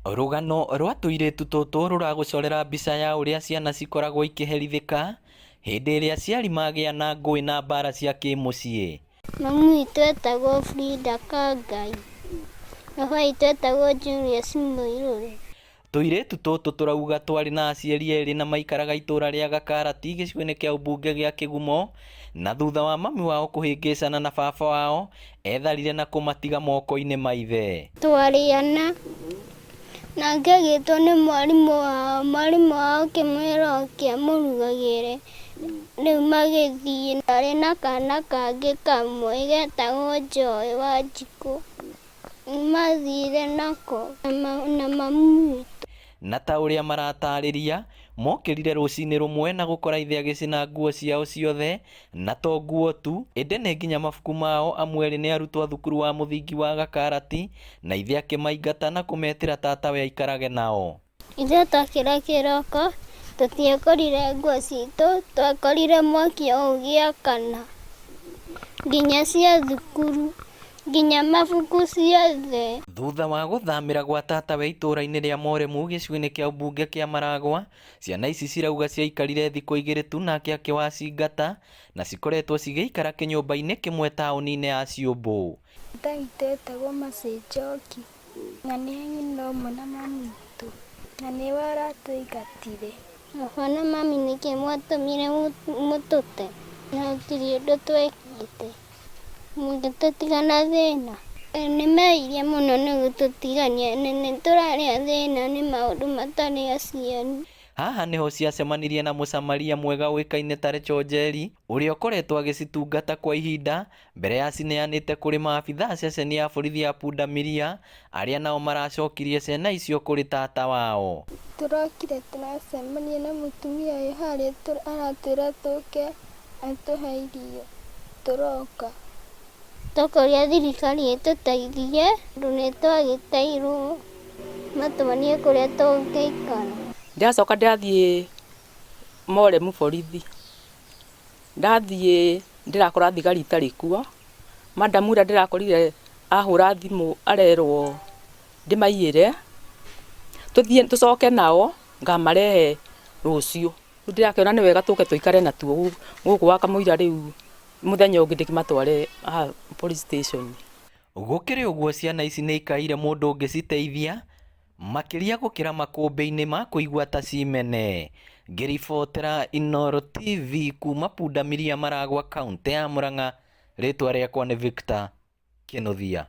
Rũgano rwa tũirĩtu tũtũ rũragũcorera mbica ya ũrĩa ciana cikoragwo ikĩherithĩka hĩndĩ ĩrĩa aciari magĩa na ngũĩ na mbara cia kĩmũciĩ. Mami witũ etagwo Frida Kangai. Baba witũ etagwo Julius Muiruri. Tũirĩtu tũtũ tũrauga twarĩ na aciari erĩ na maikaraga itũra rĩa Gakarati gĩcigo-inĩ kĩa ũmbunge gĩa Kĩgumo, na thutha wa mami wao kũhĩngĩcana na baba wao, etharire na kũmatiga moko-inĩ ma ithe. Twarĩ ana, nake agĩtwo nĩ mwarimũ wao, mwarimũ wao akĩmwĩra oke amũrugagĩre, rĩu magĩthiĩ. Arĩ na kana kangĩ kamwe getagwo Joy Wanjikũ. Mathire nako na mami witũ. Na ta ũrĩa maratarĩria, mokĩrire rũcinĩ rũmwe na gũkora ithe agĩcina nguo ciao ciothe, na to nguo tu, ĩndĩ nĩ nginya mabuku mao amu erĩ nĩ arutwo a thukuru wa mũthingi wa Gakarati, na ithe akĩmaingata na kũmetĩra tatawe aikarage nao. Ithuĩ twokĩra kĩroko, tũtiakorire nguo citũ, twakorire mwaki o ũgĩakana, nginya cia thukuru, nginya mabuku ciothe. Thutha wa gũthamĩra gwa tatawe itũra-inĩ rĩa Moremu gĩcigo-inĩ kĩa ũmbunge kĩa Maragwa, ciana ici cirauga ciaikarire thikũ igĩrĩ tu nake akĩwacingata na cikoretwo cigĩikara kĩnyũmba-inĩ kĩmwe taũni-inĩ ya Ciũmbũ. Tata witũ etagwo Mercy Njoki. Na nĩ nyina ũmwe na mami witũ, na nĩwe ũratũingatire. Baba na mami nĩkĩ mwatũmire mũtũte? Na gũtirĩ ũndũ twekĩte, mũgĩtũtiga na thĩna. Nĩ mehirie mũno nĩ gũtũtigania, na nĩ tũrarĩa thĩna nĩ maũndũ matarĩ aciari. Haha nĩho ciacemanirie na mũsamaria mwega ũĩkaine ta Recho Njeri, ũrĩa ũkoretwo agĩcitungata kwa ihinda mbere ya cineanĩte kũrĩ maabithaa a ceceni ya borithi ya Pundamilia, arĩa nao maracokirie ciana icio kũrĩ tata wao. Tũrokire tũracemania na mũtumia wĩ harĩa aratwĩra tũke atũhe irio, tũroka. Tũkoria thirikari ĩtũteithie tondũ nĩ twagĩteirwo, matuonie kũrĩa tũngĩikara. Ndĩracoka ndĩrathiĩ Moremu borithi, ndathiĩ ndĩrakora thigari itarĩ kuo, madam ũrĩa ndĩrakorire ahũra thimũ arerwo ndĩmaiyĩre, tũthiĩ tũcoke nao ngamarehe rũciũ. Rĩu ndĩrakĩona nĩ wega tũke tũikare natuo gũkũ wakamũira rĩu mũthenya ũngĩ ndĩkĩmatware haha police station. Gũkĩrĩ ũguo ciana ici nĩ ikaĩire mũndũ ũngĩciteithia makĩria gũkĩra makũmbĩ-inĩ ma kũigua ta cimene. Ngĩribotera Inooro TV kuma Pundamilia Maragwa kauntĩ ya Murang'a, rĩtwa rĩakwa nĩ Victor Kĩnuthia.